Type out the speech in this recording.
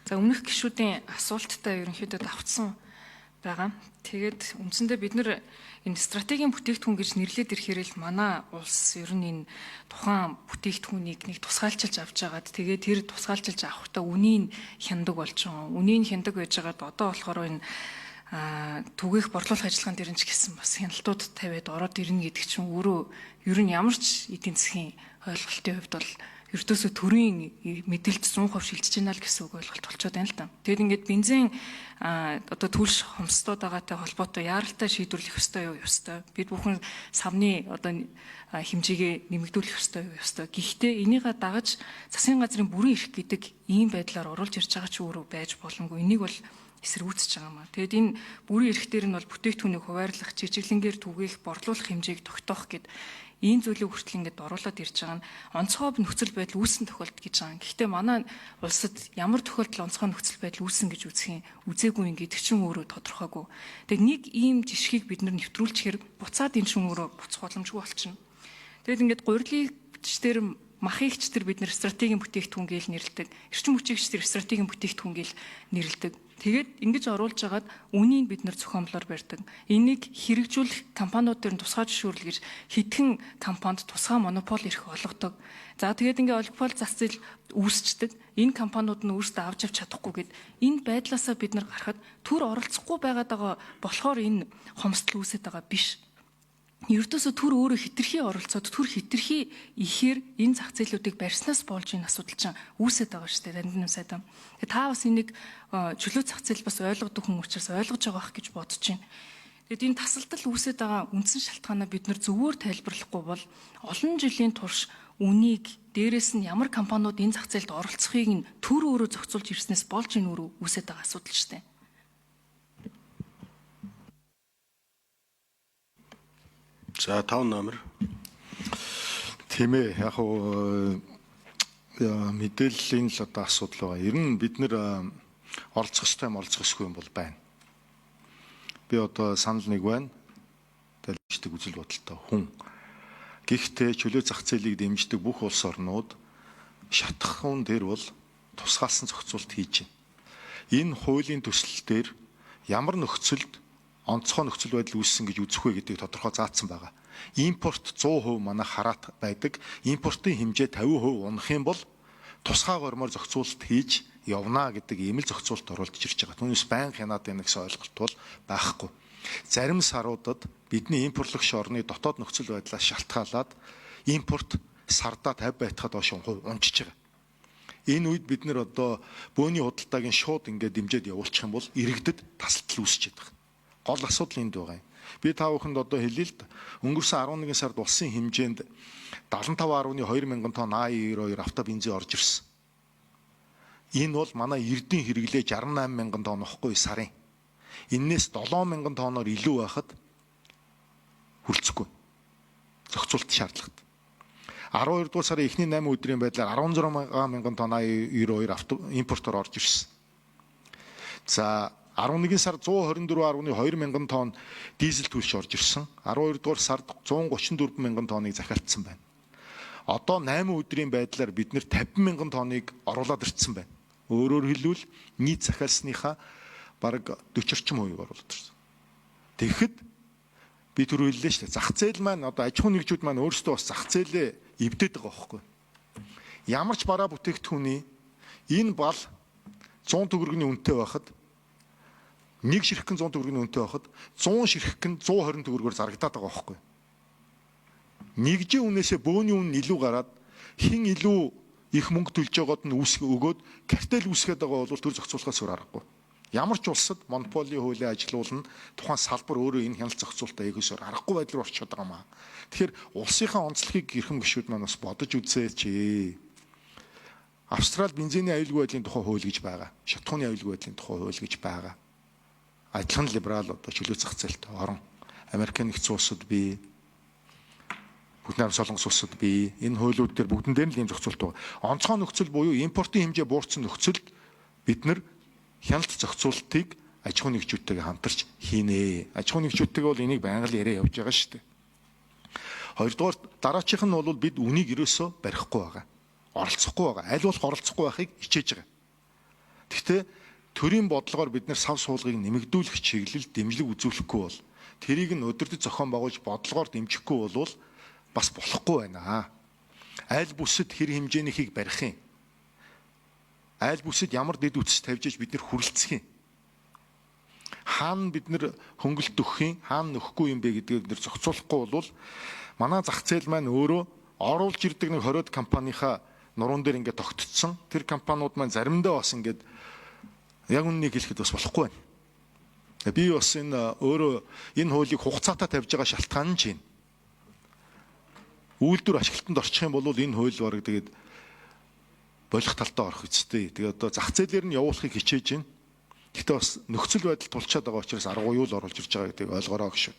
За, өмнөх гишүүдийн асуулттай ерөнхийдөө давтсан байгаа. Тэгээд үндсэндээ бид нэр энэ стратегийн бүтээгдэхүүн гэж нэрлээд ирэхээр л манай улс ер нь энэ тухайн бүтээгдэхүүнийг нэг тусгаалчилж авч байгаад, тэгээд тэр тусгаалчилж авахдаа үнийг хяндаг болж байгаа. Үнийг хяндаг байж байгаад одоо болохоор энэ түгээх, борлуулах ажиллагаан дээр нь ч гэсэн бас хяналтууд тавиад ороод ирнэ гэдэг чинь өөрөө ер нь ямар ч эдийн засгийн ойлголтын хувьд бол ердөөсөө төрийн мэдээлэлд 100% шилжиж байна л гэсэн үг ойлголт болчиход байна л да. Тэгэд ингээд бензин одоо түлш хомсдоод байгаатай холбоотой яаралтай шийдвэрлэх ёстой юу, ёстой. Бид бүхэн савны одоо хэмжээгээ нэмэгдүүлэх ёстой юу, ёстой. Гэхдээ энийгээ дагаж засгийн газрын бүрэн эрх гэдэг ийм байдлаар оруулж ирж байгаа ч өөрөө байж боломгүй. Энийг бол эсэргүүцэж байгаа юм аа. Тэгээд энэ бүрэн эрх дээр нь бол бүтээгдэхүүнийг хуваарлах, жижиглэнгээр түгээх, борлуулах хэмжээг тогтоох гэд ийм зүйлийг хүртэл ингээд оруулаад ирж байгаа нь онцгой нөхцөл байдал үүссэн тохиолдол гэж байгаа. Гэхдээ манай улсад ямар тохиолдол онцгой нөхцөл байдал үүссэн гэж үзэх юм, үзээгүй юм гэдэг чинь өөрөө тодорхойгүй. Тэгээд нэг ийм жишгийг бид нар нэвтрүүлчихээр буцаад энэ чинь өөрөө буцах боломжгүй болчихно. Тэгээд ингээд гурилыгч дээр, махыгч тэр бид нэр стратегийн бүтээгдэхүүн гээл нэрлэдэг. Эрчим хүчигч тэр стратегийн бүтээгдэхүүн гээл нэрлэдэг. Тэгээд ингэж оруулж агаад үнийг бид нэр зохиомлоор барьдаг. Энийг хэрэгжүүлэх компаниуд дээр нь тусгай зөвшөөрөл гэж хэдхэн компанид тусгай монопол эрх олгодог. За, тэгээд ингээ олигопол зах зээл үүсчдэг. Энэ компаниуд нь өөрсдөө авч явж чадахгүй гэд энэ байдлаасаа бид нар гарахад төр оролцохгүй байгаад байгаа болохоор энэ хомсдол үүсэт байгаа биш. Ердөөсөө төр өөрөө хитрхи оролцоод, төр хитрхи ихээр энэ зах зээлүүдийг барьснаас болж энэ асуудал чинь үүсэт байгаа шүү дээ, Дандан сайдан. Тэгээ та бас энийг чөлөө зах зээл бас ойлгодог хүн учраас ойлгож байгаа байх гэж бодож байна. Тэгэд энэ тасалдал үүсэт байгаа үндсэн шалтгаанаа бид нар зөвөр тайлбарлахгүй бол олон жилийн турш үнийг, дээрэс нь ямар компаниуд энэ зах зээлд оролцохыг нь төр өөрөө зохицуулж ирснээс болж энэ өөрөө үүсэт байгаа асуудал шүү дээ. За, 5 номер. Тийм ээ, яг уу мэдээллийн л одоо асуудал байгаа. Ер нь бид нэр оролцох ёстой юм, оролцох ёсгүй юм бол байна. Би одоо санал нэг байна. Дэмждэг үзэл бодолтой хүн. Гэхдээ чөлөө зах зээлийг дэмждэг бүх улс орнууд шатахуун дээр бол тусгаалсан зохицуулалт хийж байна. Энэ хуулийн төсөл дээр ямар нөхцөлд онцгой нөхцөл байдал үүссэн гэж үзэх вэ гэдгийг тодорхой заасан байгаа. Импорт 100% манай хараат байдаг. Импортын хэмжээ 50% унах юм бол тусгай гормоор зохицуулалт хийж явна гэдэг ийм л зохицуулалт оруулж ирж байгаа. Түүнээс байнга хянаад байна гэсэн ойлголт бол байхгүй. Зарим саруудад бидний импортлагч орны дотоод нөхцөл байдлаас шалтгаалаад импорт сардаа 50 байтхад доош унжиж байгаа. Энэ үед бид нэр одоо бөөний худалдааг нь шууд ингээд дэмжиж явуулчих юм бол иргэдэд тасалдал үүсчихэд байгаа. Гол асуудал энд байгаа юм. Би та бүхэнд одоо хэлье л да. Өнгөрсөн 11 сард улсын хэмжээнд 75.2 мянган тонн А92 автобензин орж ирсэн. Энэ бол манай эрдийн хэрэглээ 68 мянган тонн واخгүй сарын. Эннээс 7 мянган тонноор илүү байхад хүрэлцэхгүй. Зохицуулалт шаардлагатай. 12 дугаар сарын эхний 8 өдрийн байдлаар 16 мянган тонн А92 авто импортоор орж ирсэн. За, 11 сар 124.2 мянган тонн дизель түлш орж ирсэн. 12 дугаар сард 134 мянган тонныг захиалтсан байна. Одоо 8 өдрийн байдлаар бид нэр 50 мянган тонныг оруулаад ирсэн байна. Өөрөөр хэлбэл нийт захиалсныхаа бараг 40 орчим хувийг оруулаад ирсэн. Тэгэхэд би түрүү хэллээ шүү дээ. Зах зээл маань, одоо аж ахуйн нэгжүүд маань өөрсдөө бас зах зээлээ эвдээд байгаа байхгүй. Ямар ч бараа бүтээгдэхүүний энэ бал 100 төгрөгийн үнэтэй байхад, нэг ширхэг нь 100 төгрөгийн үнэтэй байхад 100 ширхэг нь 120 төгрөгөөр зарагдаад байгаа байхгүй. Нэгжийн үнээсээ бөөний үн нь илүү гараад, хэн илүү их мөнгө төлж байгаад нь үүсгэ өгөөд картел үүсгээд байгаа бол төр зохицуулахаас өөр аргагүй. Ямар ч улсад монополийн хуулийг ажилуулна, тухайн салбар өөрөө энэ хяналт зохицуулалтаа хийхээс өөр аргагүй байдал руу орчод байгаа юм аа. Тэгэхээр улсынхаа онцлогийг эрхэм гишүүд маань бас бодож үзээч. Австрал бензиний аюулгүй байдлын тухай хууль гэж байгаа. Шатхууны аюулгүй байдлын тухай хууль гэж байгаа. Адилхан либерал одоо чөлөө зах зээлтэй орон. Америкийн нэгдсэн улсад бий. Бүгд найрамд Солонгос улсад бий. Энэ хуулиуд дээр бүгдэн дээр л ийм зохицуулалт байгаа. Онцгой нөхцөл буюу импортын хэмжээ буурсан нөхцөлд бид нар хяналт зохицуултыг аж ахуйн нэгжүүдтэйгээ хамтарч хийнэ. Аж ахуйн нэгжүүдтэйгээ бол энийг байнга л яриа явж байгаа шүү дээ. Хоёрдугаар, дараачих нь бол бид үнийг ерөөсөө барихгүй байгаа. Оролцохгүй байгаа. Аль болох оролцохгүй байхыг хичээж байгаа. Гэхдээ төрийн бодлогоор бид нэр сав суулгыг нэмэгдүүлэх чиглэл дэмжлэг үзүүлэхгүй бол тэрийг нь өдөртөд зохион байгуулж бодлогоор дэмжихгүй бол бас болохгүй байна. Аль бүсэд хэр хэмжээнийхийг барих юм? Аль бүсэд ямар дэд үтс тавьж иж бид нэр хүрэлцэх юм? Хаана бид нэр хөнгөлт өгөх юм, хаана нөхгүй юм бэ гэдгийг бид нэр зохицуулахгүй бол манай зах зээл маань өөрөө оруулж ирдэг нэг 20 компанийнхаа нуруунд дээр ингээд тогтцсон. Тэр компаниуд маань заримдаа бас ингээд яг үннийг хэлэхэд бас болохгүй байна. Би бас энэ өөрөө энэ хуулийг хугацаатай тавьж байгаа шалтгаан нь ч юм. Үйлдвэр ашиглалтанд орчих юм бол энэ хууль бараг тэгээд болох талдаа орох үсттэй. Тэгээд одоо зах зээлээр нь явуулахыг хичээж байна. Гэхдээ бас нөхцөл байдал тулчаад байгаа учраас арга уюул оруулж ирж байгаа гэдгийг ойлгороо гэж.